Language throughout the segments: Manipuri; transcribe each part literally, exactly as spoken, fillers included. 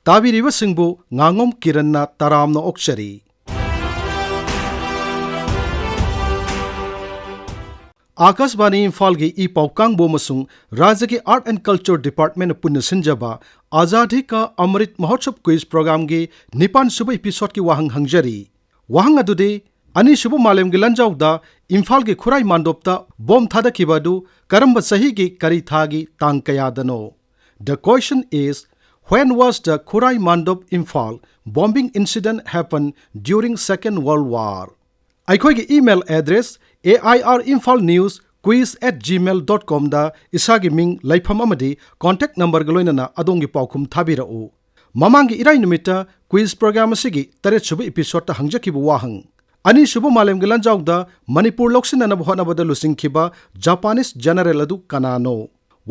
ꯇꯥꯕꯤꯔꯤꯕꯁꯤꯡꯕꯨ ꯉꯥꯉꯣꯝ ꯀꯤꯔꯟꯅ ꯇꯔꯥꯝꯅ ꯑꯣꯛꯆꯔꯤ꯫ ꯑꯥꯀꯥꯁꯕꯥꯅꯤ ꯏꯝꯐꯥꯜꯒꯤ ꯏ ꯄꯥꯎ ꯀꯥꯡꯕꯨ ꯑꯃꯁꯨꯡ ꯔꯥꯖ꯭ꯌꯒꯤ Art and Culture Department ꯄꯨꯟꯅ ꯁꯤꯟꯖꯕ ꯑꯖꯥꯗꯤ ꯀꯥ ꯑꯃ꯭ꯔꯤꯠ ꯃꯍꯣꯠꯁꯕ quiz programꯒꯤ ꯅꯤꯄꯥꯟ ꯁꯨꯕ episodeꯀꯤ ꯋꯥꯍꯪ ꯍꯪꯖꯔꯤ꯫ ꯋꯥꯍꯪ ꯑꯗꯨꯗꯤ, ꯑꯅꯤꯁꯨꯕ ꯃꯥꯂꯦꯝꯒꯤ ꯂꯥꯟꯖꯥꯎꯗ ꯏꯝꯐꯥꯜꯒꯤ ꯈꯨꯔꯥꯏ ꯃꯥꯟꯗꯣꯞꯇ ꯕꯣꯝ ꯊꯥꯗꯈꯤꯕ ꯑꯗꯨ ꯀꯔꯝꯕ ꯆꯍꯤꯒꯤ ꯀꯔꯤ ꯊꯥꯒꯤ ꯇꯥꯡ ꯀꯌꯥꯗꯅꯣ? The question is, when was the Khurai Mandop Imphal bombing incident happened during Second World War? ꯑꯩꯈꯣꯏꯒꯤ email address A I R Imphal News Quiz at gmail dot comꯗ ꯏꯁꯥꯒꯤ ꯃꯤꯡ, ꯂꯩꯐꯝ ꯑꯃꯗꯤ contact numberꯒ ꯂꯣꯏꯅꯅ ꯑꯗꯣꯝꯒꯤ ꯄꯥꯎꯈꯨꯝ ꯊꯥꯕꯤꯔꯛꯎ꯫ ꯃꯃꯥꯡꯒꯤ ꯏꯔꯥꯏ ꯅꯨꯃꯤꯠꯇ quiz program ꯑꯁꯤꯒꯤ ꯇꯔꯦꯠ ꯁꯨꯕ episodeꯇ ꯍꯪꯖꯈꯤꯕ ꯋꯥꯍꯪ꯫ ꯑꯅꯤꯁꯨꯕ ꯃꯥꯂꯦꯝꯒꯤ ꯂꯥꯟꯖꯥꯎꯗ ꯃꯅꯤꯄꯨꯔ ꯂꯧꯁꯤꯟꯅꯅꯕ ꯍꯣꯠꯅꯕꯗ ꯂꯨꯆꯤꯡꯈꯤꯕ Japanese general ꯑꯗꯨ ꯀꯅꯥꯅꯣ?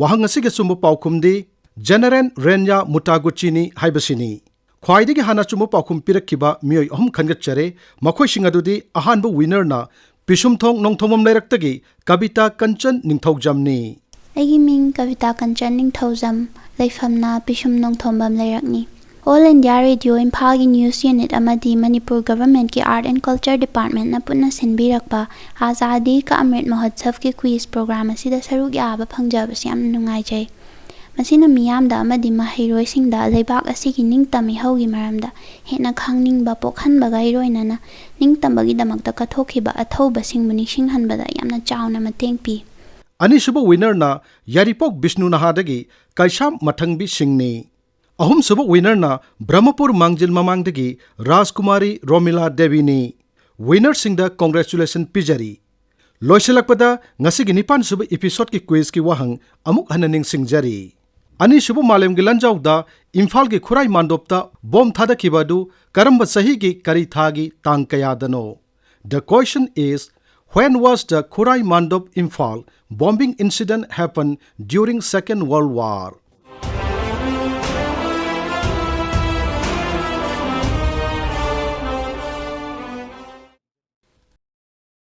ꯋꯥꯍꯪ ꯑꯁꯤꯒꯤ ꯑꯆꯨꯝꯕ ꯄꯥꯎꯈꯨꯝꯗꯤ General Renya Mutaguchini ꯍꯥꯏꯕꯁꯤꯅꯤ꯫ ꯈ꯭ꯋꯥꯏꯗꯒꯤ ꯍꯥꯟꯅ ꯑꯆꯨꯝꯕ ꯄꯥꯎꯈꯨꯝ ꯄꯤꯔꯛꯈꯤꯕ ꯃꯤꯑꯣꯏ ꯑꯍꯨꯝ ꯈꯟꯒꯠꯆꯔꯦ꯫ ꯃꯈꯣꯏꯁꯤꯡ ꯑꯗꯨꯗꯤ, ꯑꯍꯥꯟꯕ winnerꯅ ꯄꯤꯁꯨꯝꯊꯣꯡ ꯅꯣꯡꯊꯣꯝꯕꯝ ꯂꯩꯔꯛꯇꯒꯤ ꯀꯕꯤꯇꯥ ꯀꯟꯆꯟ ꯅꯤꯡꯊꯧꯖꯝꯅꯤ꯫ ꯑꯩꯒꯤ ꯃꯤꯡ ꯀꯕꯤꯇꯥ ꯀꯟꯆꯟ ꯅꯤꯡꯊꯧꯖꯝ, ꯂꯩꯐꯝꯅ ꯄꯤꯁꯨꯝ ꯅꯣꯡꯊꯣꯝꯕꯝ ꯂꯩꯔꯛꯅꯤ꯫ All India Radio ꯏꯝꯐꯥꯜꯒꯤ news unit ꯑꯃꯗꯤ ꯃꯅꯤꯄꯨꯔ governmentꯀꯤ Art and Culture Departmentꯅ ꯄꯨꯟꯅ ꯁꯤꯟꯕꯤꯔꯛꯄ ꯑꯥꯖꯥꯗꯤ ꯀꯥ ꯑꯃ꯭ꯔꯤꯠ ꯃꯍꯣꯠꯁꯕꯀꯤ quiz program ꯑꯁꯤꯗ ꯁꯔꯨꯛ ꯌꯥꯕ ꯐꯪꯖꯕꯁꯤ ꯌꯥꯝꯅ ꯅꯨꯡꯉꯥꯏꯖꯩ꯫ ꯃꯁꯤꯅ ꯃꯤꯌꯥꯝꯗ ꯑꯃꯗꯤ ꯃꯍꯩꯔꯣꯏꯁꯤꯡꯗ ꯂꯩꯕꯥꯛ ꯑꯁꯤꯒꯤ ꯅꯤꯡꯇꯝ ꯏꯍꯧꯒꯤ ꯃꯔꯝꯗ ꯍꯦꯟꯅ ꯈꯪꯅꯤꯡꯕ ꯄꯣꯛꯍꯟꯕꯒ ꯏꯔꯣꯏꯅꯅ ꯅꯤꯡꯇꯝꯕꯒꯤꯗꯃꯛꯇ ꯀꯠꯊꯣꯛꯈꯤꯕ ꯑꯊꯧꯕꯁꯤꯡꯕꯨ ꯅꯤꯡꯁꯤꯡꯍꯟꯕꯗ ꯌꯥꯝꯅ ꯆꯥꯎꯅ ꯃꯇꯦꯡ ꯄꯤ꯫ ꯑꯅꯤꯁꯨꯕ winnerꯅ ꯌꯥꯏꯔꯤꯄꯣꯛ ꯕꯤꯁꯅꯨ ꯅꯍꯥꯗꯒꯤ ꯀꯩꯁꯥꯝ ꯃꯊꯪꯕꯤ ꯁꯤꯡꯅꯤ꯫ ꯑꯍꯨꯝꯁꯨꯕ winnerꯅ ꯕ꯭ꯔꯍꯃꯄꯨꯔ ꯃꯥꯡꯖꯤꯜ ꯃꯃꯥꯡꯗꯒꯤ ꯔꯥꯖꯀꯨꯃꯥꯔꯤ ꯔꯣꯃꯤꯂꯥ ꯗꯦꯕꯤꯅꯤ꯫ Winnerꯁꯤꯡꯗ congratulation ꯄꯤꯖꯔꯤ꯫ ꯂꯣꯏꯁꯤꯜꯂꯛꯄꯗ ꯉꯁꯤꯒꯤ ꯅꯤꯄꯥꯟ ꯁꯨꯕ episodeꯀꯤ quizꯀꯤ ꯋꯥꯍꯪ ꯑꯃꯨꯛ ꯍꯟꯅ ꯅꯤꯡꯁꯤꯡꯖꯔꯤ꯫ ꯑꯅꯤꯁꯨꯕ ꯃꯥꯂꯦꯝꯒꯤ ꯂꯥꯟꯖꯥꯎꯗ ꯏꯝꯐꯥꯜꯒꯤ ꯈꯨꯔꯥꯏ ꯃꯥꯟꯗꯣꯞꯇ ꯕꯣꯝ ꯊꯥꯗꯈꯤꯕ ꯑꯗꯨ ꯀꯔꯝꯕ ꯆꯍꯤꯒꯤ ꯀꯔꯤ ꯊꯥꯒꯤ ꯇꯥꯡ ꯀꯌꯥꯗꯅꯣ? The question is, when was the Khurai Mandop Imphal bombing incident happened during Second World War?